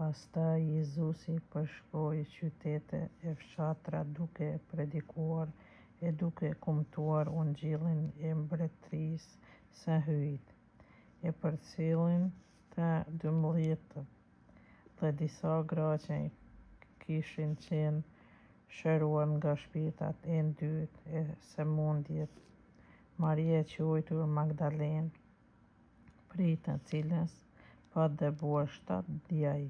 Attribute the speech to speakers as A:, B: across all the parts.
A: Pastaj Jezusi përshkoi qytete e fshatra duke predikuar e duke kumtuar ungjillin e mbretërisë së Hyjit, e përcillnin të dymbëdhjetët dhe disa gra që kishin qenë shëruar nga shpirtrat e ndytë e sëmundjet, Maria e quajtur Magdalenë, prej të cilës pat dëbuar shtatë djaj,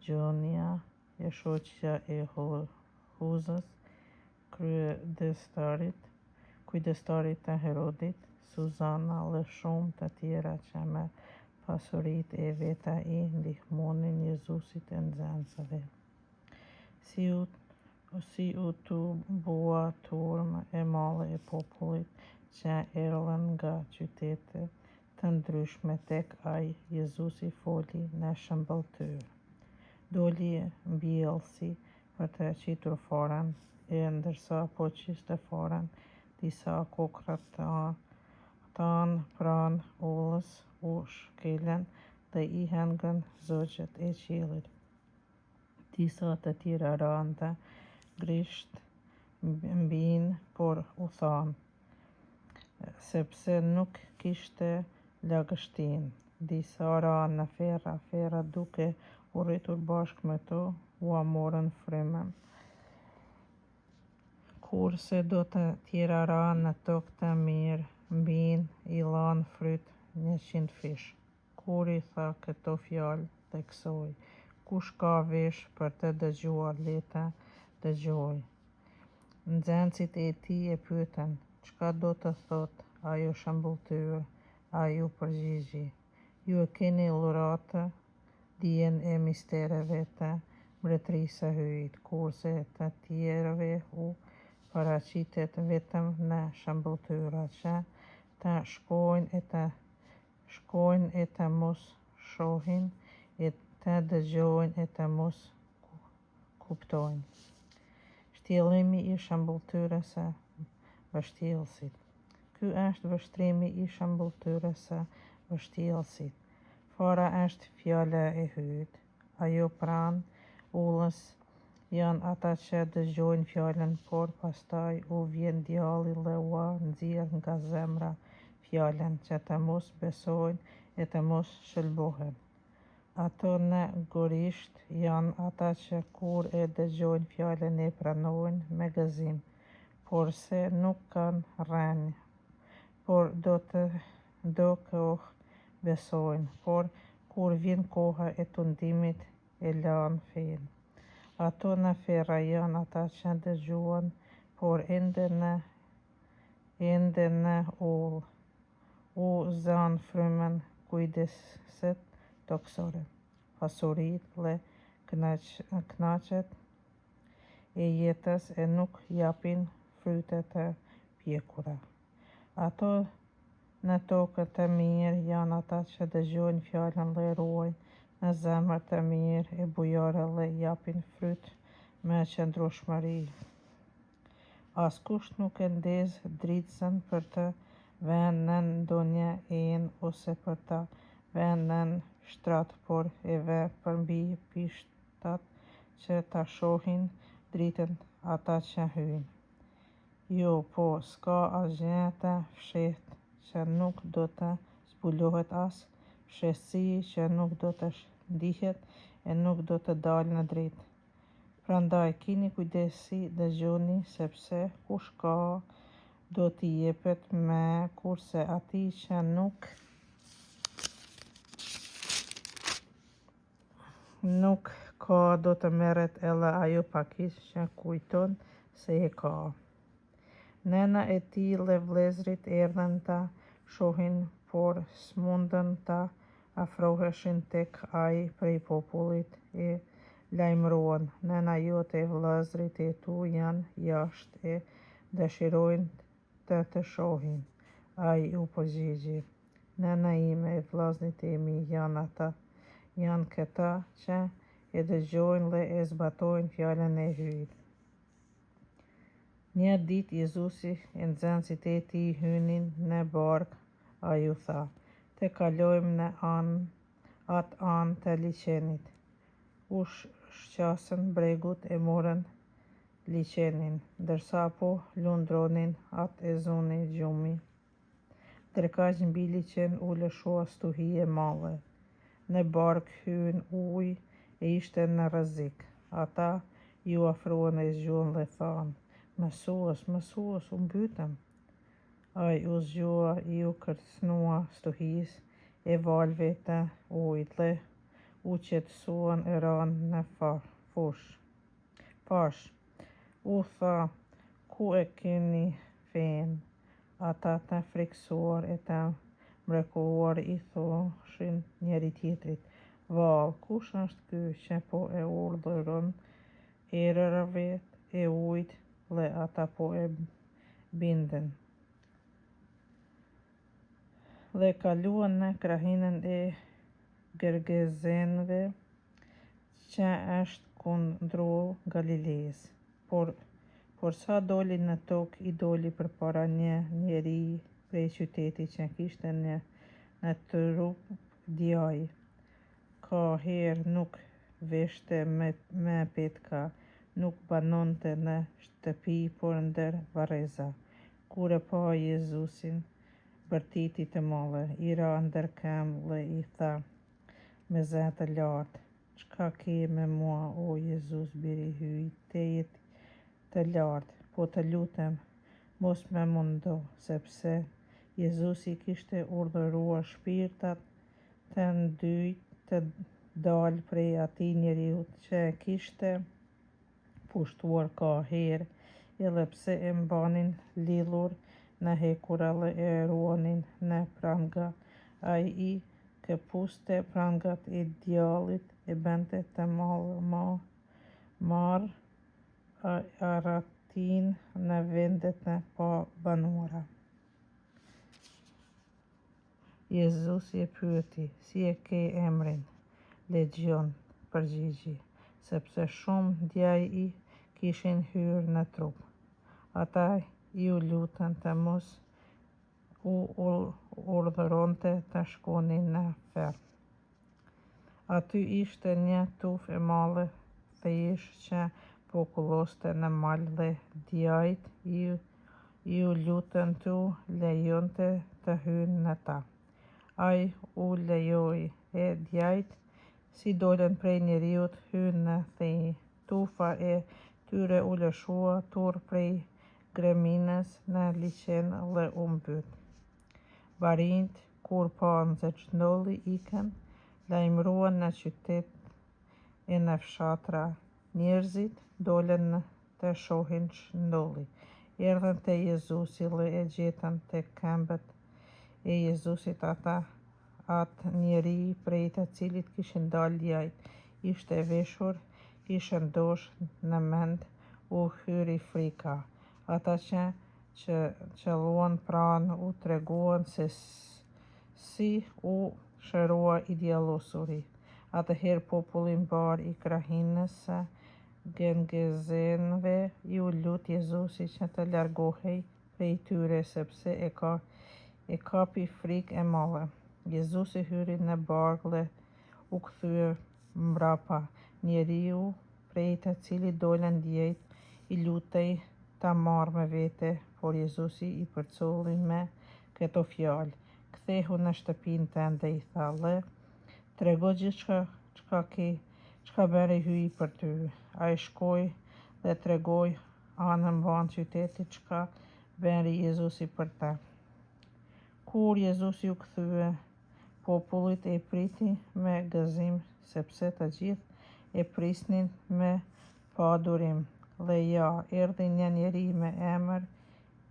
A: Gjonia e shoqja e Huzës, kryedestarit, kujdestarit të Herodit, Suzana dhe shumë të tjera që me pasuritë e veta i ndihmonin Jezusit e nxënësve. Si u Si u tubua turmë e madhe e popullit që erdhën nga qytete të ndryshme tek ai, Jezusi foli në shëmbëlltyrë. Doli mbjellësi për të qitur farën, e ndërsa po qiste farën, disa kokrra tanë pranë udhës u shkelën dhe i hëngrën zogjtë e qiellit. Disa të tjera ranë në grisht, mbinë, por u thanë, sepse nuk kishte lagështinë. Disa ranë në ferra, ferrat duke u rritur bashkë me to, ua morën frymën. Kurse do të tjera ranë në tokë të mirë, mbinë, i dhanë fryt njëqindfish. Kur i tha këto fjalë, theksoi, Kush ka veshë për të dëgjuar, le të dëgjojë. Nxënësit e tij e pyetën, Çka do të thotë ajo shëmbëlltyrë? Ai u përgjigji, Ju e keni dhuratë dijen e mistereve të mbretërisë së Hyjit, kurse të tjerëve u paraqitet vetëm në shëmbëlltyra, që të shkojnë e të Shkojnë e të mos shohin, e të dëgjojnë e të mos kuptojnë. Shtjellimi i shëmbëlltyrës së mbështjellësit. Ky është vështrimi i shëmbëlltyrës së mbështjellësit. Fara është fjala e Hyjit. Ajo pranë udhës janë ata që dëgjojnë fjalën, por pastaj u vjen djalli dhe ua nxjerr nga zemra fjalën, që të mos besojnë e të mos shëlbohen. Ato në gurishtë janë ata që kur e dëgjojnë fjalën e pranojnë me gëzim, porse nuk kanë rrënjë, por do të do kohë besojnë, por kur vjen koha e tundimit e lanë fenë. Ato në ferra janë ata që dëgjuan, por ende në ende në udhë u zënë frymën kujdeset tokësore, pasuritë dhe kënaqjet e jetës e nuk japin fryte të pjekura. Ato në tokë të mirë janë ata që dëgjojnë fjalën dhe e ruajnë në zemër të mirë e bujare dhe japin fryt me qëndrueshmëri. Askush nuk e ndez dritëzën për ta vënë nën ndonjë enë ose për ta vënë nën shtrat, por e vë përmbi pishtat që ta shohin dritën ata që hyjnë. Jo, po, s'ka asgjë të fshehtë që nuk do të zbulohet as fshehtësi që nuk do të dihet e nuk do të dalë në dritë. Prandaj, kini kujdes si dëgjoni, sepse kush ka, do t'i jepet më, kurse atij që nuk Nuk ka do të merret edhe ajo pakicë që kujton se e ka. Nëna e tij dhe vëllezërit erdhën ta shohin, por s'mundën të afroheshin tek ai prej popullit, e lajmëruan, Nëna jote e vëllezërit e tu janë jashtë e dëshirojnë të të shohin. Ai u përgjigji, Nëna ime e vëllaznit e mi janë ata, janë këta që e dëgjojnë dhe e zbatojnë fjalën e Hyjit. Një ditë Jezusi e nxënësit e tij hynin në barkë, ai u tha, Të kalojmë në anë, atë anë të liqenit. U shqasën bregut e morën liqenin. Ndërsa po lundronin, atë e zuni gjumi. Ndërkaq mbi liqen u lëshua stuhi e madhe. Në barkë hyn ujë e ishte në rrezik. Ata iu afruan e zgjuan dhe thanë, Mësues, mësues, u mbytëm! Ai u zgjua, iu kërcënua stuhisë e valëve të ujit dhe u qetësuan e ranë në fushë. Pashë. U tha, Ku e keni fenë? Ata të frikësuar e të mrekulluar i thoshin njëri-tjetrit, Vallë, kush është ky që po e urdhëron erërat e ujit dhe ata po e binden? Dhe kaluan në krahinën e Gergezenëve, që është kundrull Galilesë. Por, porsa doli në tokë, i doli përpara një njeri prej qytetit që kishte një në trup djaj. Kaherë nuk veshte me, me petka, nuk banonte në shtëpi, por ndër varreza. Kur e pa Jezusin, bërtiti të madhe, i ra ndër këmbë dhe i tha me zë të lartë, Çka ke me mua, o Jezus, biri i Hyjit tejet të lartë, po të lutem, mos më mundo, sepse Jezusi kishte urdhëruar shpirtat të ndytë të dalë prej atij njeriu që e kishte pushtuar kaherë, edhe pse e mbanin lidhur në hekura dhe e ruanin në pranga, ai i këpuste prangat e djallit e bënte të marrë arratinë në vende të pabanuara. Jezusi e pyeti, Si e ke emrin? Legjion, përgjigji, sepse shumë djaj i kishin hyrë në trup. Ata iu lutën të mos u urdhëronte të shkonin në fermë. Aty ishte një tufë e madhe thish që po kulloste në mal dhe djajtë iu lutën t'u lejonte të hynin në ta. Ai u lejoi, e djajtë, si dolën prej njeriut, hynë në thi. Tufa e tyre u lëshua turr prej greminës në liqen dhe u mbyt. Barinjtë, kur panë se ç'ndodhi, ikën, lajmëruan në qytet e në fshatra. Njerëzit dolën të shohin ç'ndodhi. Erdhën te Jezusi dhe e gjetën te këmbët e Jezusit ata atë njeri prej të cilit kishin dalë djajtë. Ishte veshur, i shëndoshë në mend, u hyri frika. Ata që që qëndruan pranë u treguan se si u shërua i djallosuri. Atëherë populli mbarë i krahinës së Gergezenëve iu lut Jezusit që të largohej prej tyre, sepse e ka e kapi frikë e madhe. Jezusi hyri në barkë dhe u kthye mbrapa. Njeriu prej të cilit dolën djajtë i lutej ta marrë me vete, por Jezusi i përcolli me këto fjalë, Kthehu në shtëpinë tënde, i tha, dhe trego gjithçka çka ke, çka bëri Hyji për ty. Ai shkoi dhe tregoi anembanë qytetit çka bëri Jezusi për të. Kur Jezusi u kthye, populli e priti me gëzim, sepse të gjithë e prisnin me padurim. Dhe ja, erdhi një njeri me emër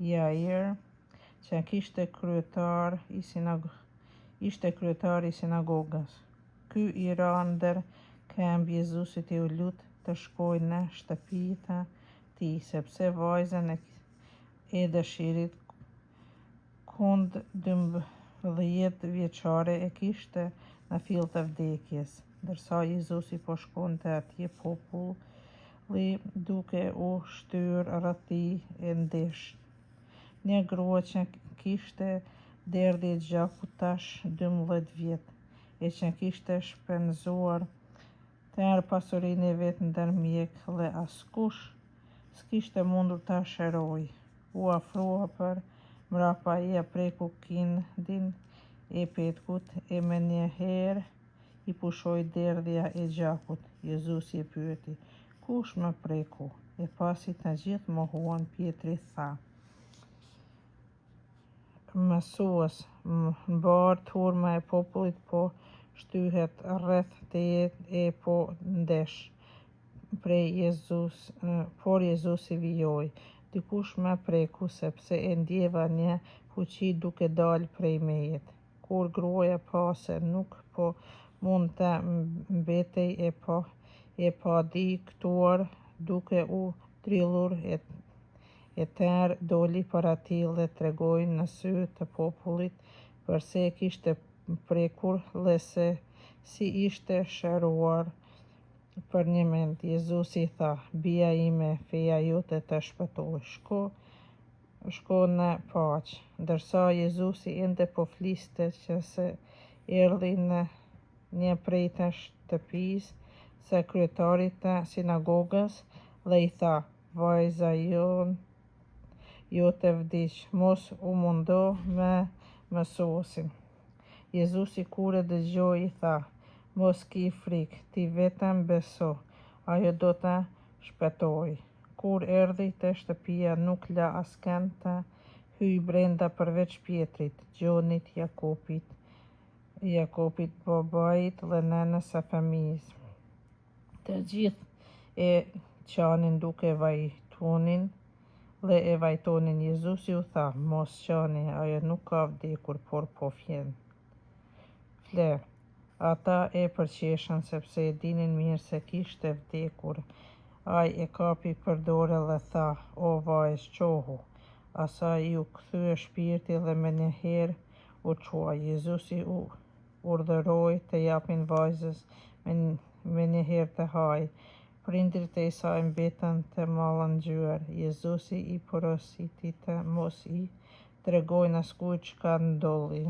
A: Jair, që kishte kryetar i sinag ishte kryetar i sinagogës. Ky i ra ndër këmbë Jezusit e u lut të shkojë në shtëpi të tij, sepse vajzën e, e dëshirit kund 12 vjeçare e kishte në fill të vdekjes. Ndërsa Jezusi po shkonte atje populli duke u shtyrë rreth tij e ndesh. Një grua që kishte derdhje gjaku tash 12 vjet, e që kishte shpenzuar. tërë pasurinë e vet ndër mjekë dhe askush s'kishte mundur ta shërojë. U afrua për mbrapa, ia preku kindin e petkut e menjëherë i pushoi derdhja e gjakut. Jezusi e pyeti, Kush më preku? E pasi të gjithë mohuan, Pjetri tha, Mësues, mbarë turma e popullit po shtyhet rreth teje e po ndesh. Prej Jezus, por Jezusi vijoi, Dikush më preku, sepse e ndjeva një fuqi duke dalë prej meje. Kur gruaja pa se nuk po mund të mbetej e pa e padiktuar, duke u dridhur e e tërë doli para tij dhe tregoi në sy të popullit përse e kishte prekur dhe se si ishte shëruar përnjëmend. Jezusi i tha, Bija ime, feja jote të shpëtoi. Shko, shko në paqe. Ndërsa Jezusi ende po fliste qe se erdhi në një prej të shtëpisë së kryetarit të sinagogës dhe i tha, Vajza jote vdiq, mos u mundo më mësuesin. Jezusi kur e dëgjoi i tha, Mos ki frikë, ti vetëm beso, ajo do të shpëtojë. Kur erdhi te shtëpia nuk la askënd të hyjë brenda përveç Pjetrit, Gjonit, Jakobit, Jakobit, babait dhe nënës së fëmijës. Të gjithë e qanin duke vajtonin dhe e vajtonin. Jezusi u tha, Mos qani, ajo nuk ka vdekur, por po fjen. Fle. Ata e përqeshën sepse e dinin mirë se kishte vdekur. Ai e kapi për dore dhe tha, O vajzë, çohu. Asaj iu kthye shpirti dhe menjëherë u çua. Jezusi u urdhëroi t'i japin vajzës menjëherë të hajë. Prindërit e saj mbetën të mallëngjyer. Jezusi i porositi të mos i tregojnë askujt çka ndodhi.